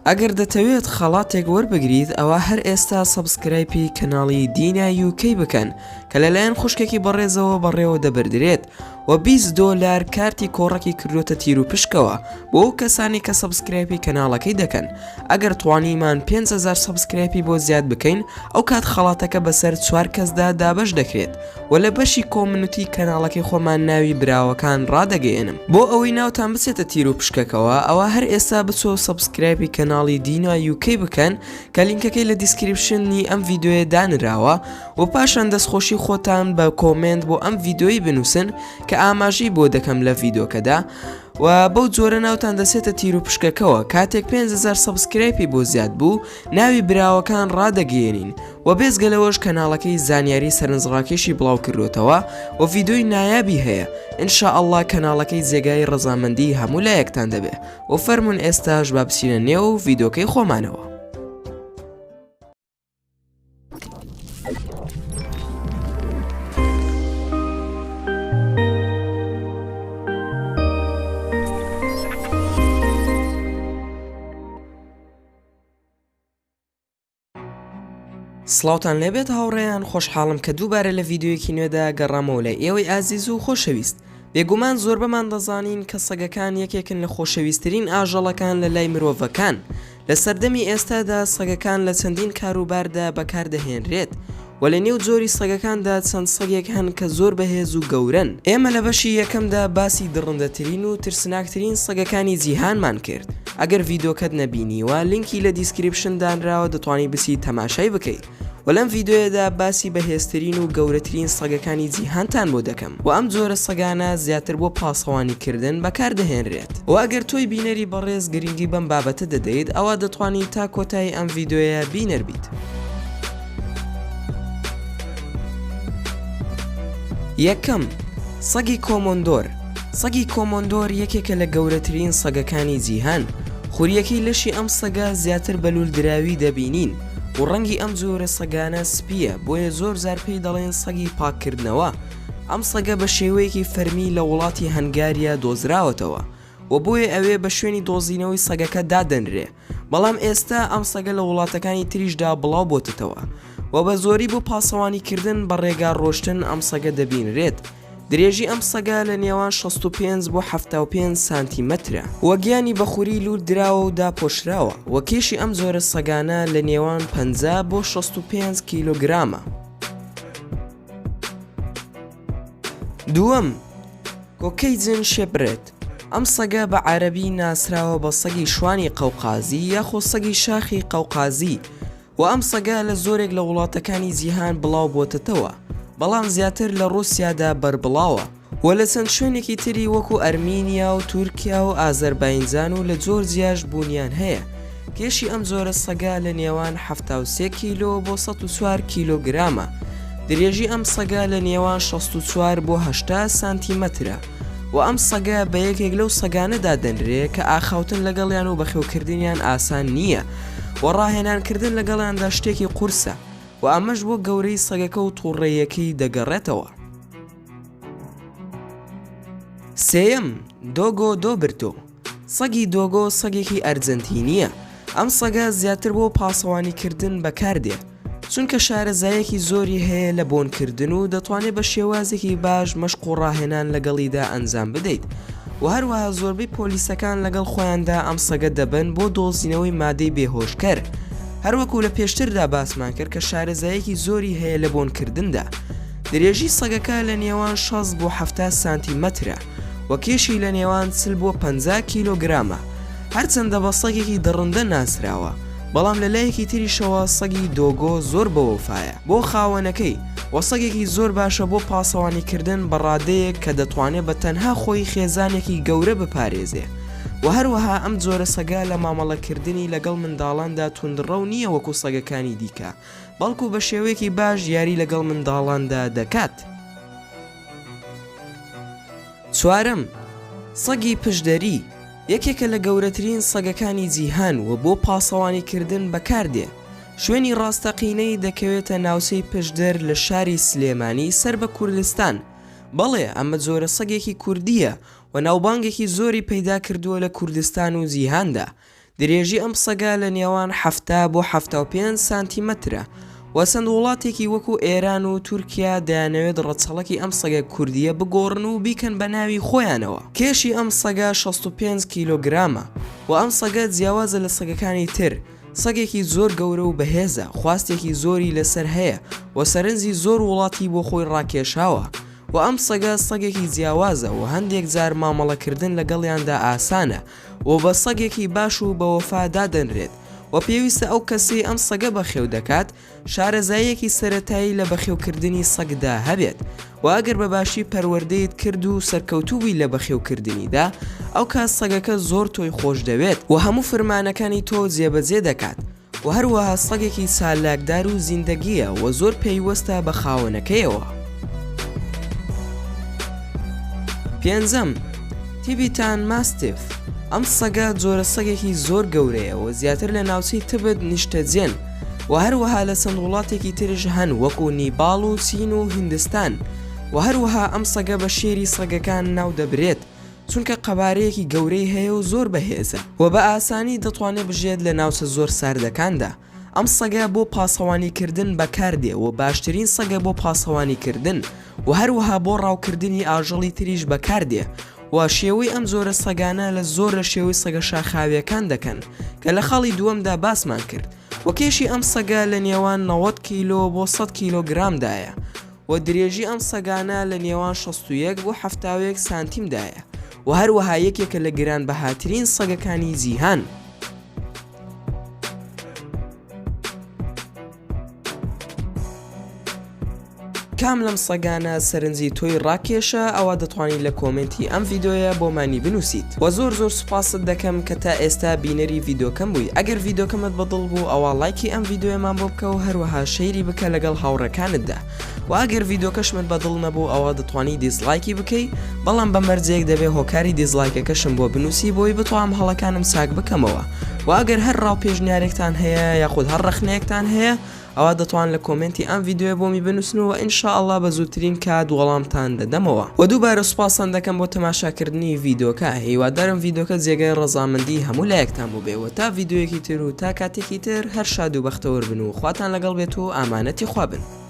ئەگەر دەتەوێت خەڵاتێک وەربگریت ئەوا هەر ئێستا subscribe ی کەناڵی دینا یوکەی بکەن کە لەلایەن خوشکێکی بەڕێزەوە بەڕێوە دەبردرێت و 20 دۆلار کارتی کۆڕەکی کردۆتە تیروپشکەوە بۆ ئەو کەسانەی کە subscribe ی کەناڵەکەی دەکەن ئەگەر توانیمان 5000 subscribe ی بۆ زیاد بکەین ئەو کات خەڵاتەکە بەسەر چوار کەسدا دابەش دەکرێت و لە بەشی community کەناڵەکەی خۆمان ناوی براوەکان ڕادەگەیەنم. بۆ ئەوەی ناوتان بچێتە تیرو پشکەکەوە ئەوا هەر ئێستا بچۆ subscribe ی کەناڵی دینا یوکەی بکەن کە لینکەکەی لە description ی ئەم ڤیدیۆیە دانراوە و پاشان دەستخۆشی خۆتان بە comment بۆ ئەم ڤیدیۆی بنووسن کە ئاماژەی بۆ دەکەم لە ڤیدیۆکەدا و بەو جۆرە ناوتان دەچێتە تیرو پشکەکەوە کاتێک 5000 subscribe ی بۆ زیاد بوو ناوی براوەکان ڕادەگەیەنین و بێجگە لەوەش کەناڵەکەی زانیاری سەرنجڕاکێشی بڵاو کردۆتەوە و ڤیدۆی نایابی هەیە ان شاء اللە کەناڵەکەی جێگای ڕەزامەندی هەموو لایەکتان دەبێ و فەرموون ئێستاش با بچینە نێو ڤیدۆکەی خۆمانەوە. سڵاوتان لێبێت هاوڕێیان خۆشحاڵم کە دووبارە لە ڤیدیۆیەکی نوێدا گەڕامەوە لای ئێوەی ئازیز و خۆشەویست بێگومان زۆربەمان دەزانین کە سەگەکان یەکێکن لە خۆشەویستترین ئاژەڵەکان لە لای مرۆڤەکان لە سەردەمی ئێستادا سەگەکان لە چەندین کاروباردا بەکاردەهێنرێت و لە نێو جۆری سەگەکاندا چەند سەگێک هەن کە زۆر بەهێز و گەورەن. ئێمە لە بەشی یەکەمدا باسی دڕندەترین و ترسناکترین سەگەکانی جیهانمان کرد، ئەگەر ڤیدۆکەت نەبینیوە لینکی لە description دانراوە دەتوانی بچیت تەماشای بکەیت و لەم ڤیدۆیەدا باسی بەهێزترین و گەورەترین سەگەکانی جیهانتان بۆ دەکەم و ئەم جۆرە سەگانە زیاتر بۆ پاسەوانی کردن بەکاردەهێنرێت و ئەگەر تۆی بینەری بەڕێز گرنگی بەم بابەتە دەدەیت ئەوا دەتوانی تا کۆتایی ئەم ڤیدۆیە بینەر بیت. یەکەم، سەگی کۆمۆندۆر سەگی کۆمۆندۆر یەکێکە لە گەورەترین سەگەکانی جیهان، خورییەکەی لەشی ئەم سەگە زیاتر بە لوولدراوی دەبینین و ڕەنگی ئەم جۆرە سەگانە سپییە بۆیە زۆر جار پێی دەڵێن سەگی پاککردنەوە، ئەم سەگە بە شێوەیەکی فەرمی لە وڵاتی هەنگاریا دۆزراوەتەوە و بۆیە ئەوێ بە شوێنی دۆزینەوەی سەگەکە دادەنرێ. بەڵام ئێستا ئەم سەگە لە وڵاتەکانی تریشدا بڵاو بۆتەتەوە و بە زۆری بۆ پاسەوانی کردن بە ڕێگا ڕۆشتن ئەم سەگە دەبینرێت. درێژی ئەم سەگە لە نێوان 65 بۆ 75 سانتیمەترە و گیانی بە خوری لوول دراوە و داپۆشراوە و کێشی ئەم جۆرە سەگانە لە نێوان 50 بۆ 65 کیلۆگرامە. دووەم، Caucasian Shepherd، ئەم سەگە بە عەرەبی ناسراوە بە سەگی شوانی قەوقازی یاخۆ سەگی شاخی قەوقازی و ئەم سەگە لە زۆرێک لە وڵاتەکانی جیهان بڵاو بۆتەتەوە بەڵام زیاتر لە ڕووسیادا بەربڵاوە و لە چەند شوێنێکی تری وەکو ئەرمینیا و تورکیا و ئازەرباینجان و لە جۆرجیاش بوونیان هەیە کێشی ئەم جۆرە سەگە لە نێوان 73 کیلۆ بۆ 104 کیلۆگرامە. درێژی ئەم سەگە لە نێوان 64 بۆ 80 سانتیمەترە و ئەم سەگە بە یەکێک لەو سەگانە دادەنرێ کە ئاخاوتن لەگەڵیان و بەخێوکردنیان ئاسان نییە و ڕاهێنانکردن لەگەڵیاندا شتێکی قورسە و ئەمەش بۆ گەورەی سەگەکە و توڕەیەکەی دەگەڕێتەوە. سێیەم، دۆگۆ دۆبرتۆ، سەگی دۆگۆ سەگێکی ئەرجەنتینییە، ئەم سەگە زیاتر بۆ پاسەوانیکردن بەکاردێ، چونکە شارەزاییەکی زۆری هەیە لە بۆنکردن و دەتوانێ بە شێوازێکی باش مەشق و ڕاهێنان لەگەڵیدا ئەنجام بدەیت و هەروەها زۆربەی پۆلیسەکان لەگەڵ خۆیاندا ئەم سەگە دەبەن بۆ دۆزینەوەی مادەی بێهۆشکەر هەروەکو لە پێشتردا باسمان کرد کە شارەزاییەکی زۆری هەیە لە بۆنکردندا. درێژی سەگەکە لە نێوان 60 بۆ 70 سانتیمەترە و کێشی لە نێوان 40 بۆ 50 کیلۆگرامە. هەرچەندە بە سەگێکی دڕندە ناسراوە، بەڵام لە لایەکی تریشەوە سەگی دۆگۆ زۆر بەوەفایە بۆ خاوەنەکەی و سەگێکی زۆر باشە بۆ پاسەوانیکردن بە ڕادەیەک کە دەتوانێ بە تەنها خۆی خێزانێکی گەورە بپارێزێ و هەروەها ئەم جۆرە سەگە لە مامەڵەکردنی لەگەڵ منداڵاندا توندڕەو نییە وەکو سەگەکانی دیکە بەڵکو بە شێوەیەکی باش یاری لەگەڵ منداڵاندا دەکات. چوارەم، سەگی پشدەری، یەکێکە لە گەورەترین سەگەکانی جیهان و بۆ پاسەوانیکردن بەکاردێ، شوێنی ڕاستەقینەی دەکەوێتە ناوچەی پشدەر لە شاری سلێمانی سەر بە کوردستان، بەڵێ ئەمە جۆرە سەگێکی کوردییە و ناوبانگێکی زۆری پەیدا کردووە لە کوردستان و جیهاندا. درێژی ئەم سەگە لە نێوان 70 بۆ 75 سانتیمەترە و چەند وڵاتێکی وەکو ئێران و تورکیا دەیانەوێت ڕەچەڵەکی ئەم سەگە کوردییە بگۆڕن و بیکەن بە ناوی خۆیانەوە. کێشی ئەم سەگە 65 کیلۆگرامە و ئەم سەگە جیاوازە لە سەگەکانی تر، سەگێکی زۆر گەورە و بەهێزە، خواستێکی زۆری لەسەر هەیە و سەرنجی زۆر وڵاتی بۆ خۆی ڕاکێشاوە و ئەم سەگە سەگێکی جیاوازە و هەندێک جار مامەڵەکردن لەگەڵیاندا ئاسانە و بە سەگێکی باش و بەوەفا دادەنرێت و پێویستە ئەو کەسەی ئەم سەگە بەخێو دەکات شارەزاییەکی سەرەتایی لە بەخێوکردنی سەگدا هەبێت و ئەگەر بە باشی پەروەردەیت کرد و سەرکەوتوو بووی لە بەخێوکردنیدا ئەوکات سەگەکە زۆر تۆی خۆشدەوێت و هەموو فرمانەکانی تۆ جێبەجێ دەکات و هەروەها سەگێکی چالاکدار و زیندەگییە و زۆر پەیوەستە بە خاوەنەکەیەوە. پێنجەم، Tibetan Mastiff، ئەم سەگە جۆرە سەگێکی زۆر گەورەیە و زیاتر لە ناوچەی تبت نیشتەجێن و هەروەها لە چەند وڵاتێکی ترش هەن وەکو نیباڵ و چین و هیندستان و هەروەها ئەم سەگە بە شێری سەگەکان ناودەبرێت چونکە قەبارەیەکی گەورەی هەیە و زۆر بەهێزە و بە ئاسانی دەتوانێت بژێت لە ناوچە زۆر ساردەکاندا. ئەم سەگە بۆ پاسەوانی کردن بەکاردێ و باشترین سەگە بۆ پاسەوانی کردن و هەروەها بۆ ڕاوکردنی ئاژەڵی تریش بەکاردێ و شێوەی ئەم جۆرە سەگانە لە زۆر لە شێوەی سەگە شاخاویەکان دەکەن کە لە خاڵی دووەمدا باسمان کرد و کێشی ئەم سەگە لە نێوان 90 کیلۆ بۆ 100 کیلۆگرامدایە و درێژی ئەم سەگانە لە نێوان 61 بۆ 71 سانتیمدایە و هەروەها یەکێکە لە گرانبەهاترین سەگەکانی جیهان. کام لەم سەگانە سەرنجی تۆی ڕاکێشا ئەوا دەتوانی لە کۆمێنتی ئەم ڤیدۆیە بۆمانی بنووسیت وە زۆر زۆر سوپاست دەکەم کە تا ئێستا بینەری ڤیدۆکەم بووی ئەگەر ڤیدۆکەمت بەدڵ بوو ئەوا ڵایکی ئەم ڤیدۆیەمان بۆ بکە و هەروەها share ی بکە لەگەڵ هاوڕێکانتدا وە ئەگەر ڤیدۆکەشمت بەدڵ نەبوو ئەوا دەتوانی دیسڵایکی بکەی بەڵام بە مەرجێک دەبێ هۆکاری دیسڵایکەکەشم بۆ بنووسی بۆی بتوام هەڵەکانم چاک بکەمەوە وە ئەگەر هەر ڕاو پێشنیارێکتان هەیە یاخود هەر ڕەخنەیەکتان هەیە ئەوا دەتوان لە کۆمێنتی ئەم ڤیدیۆیە بۆمی بنووسن و ان شاء اللە بە زووترین کات وەڵامتان دەدەمەوە وە دووبارە سوپاستان دەکەم بۆ تەماشاکردنی ڤیدیۆکە هیوادارم ڤیدیۆکە جێگای ڕەزامەندی هەموو لایەکتان بووبێ وە تا ڤیدیۆیەکی تر و تا کاتێکی تر هەر شاد و بەختەوەر بن و خواتان لەگەڵ بێت و ئامانەتی خوا بن.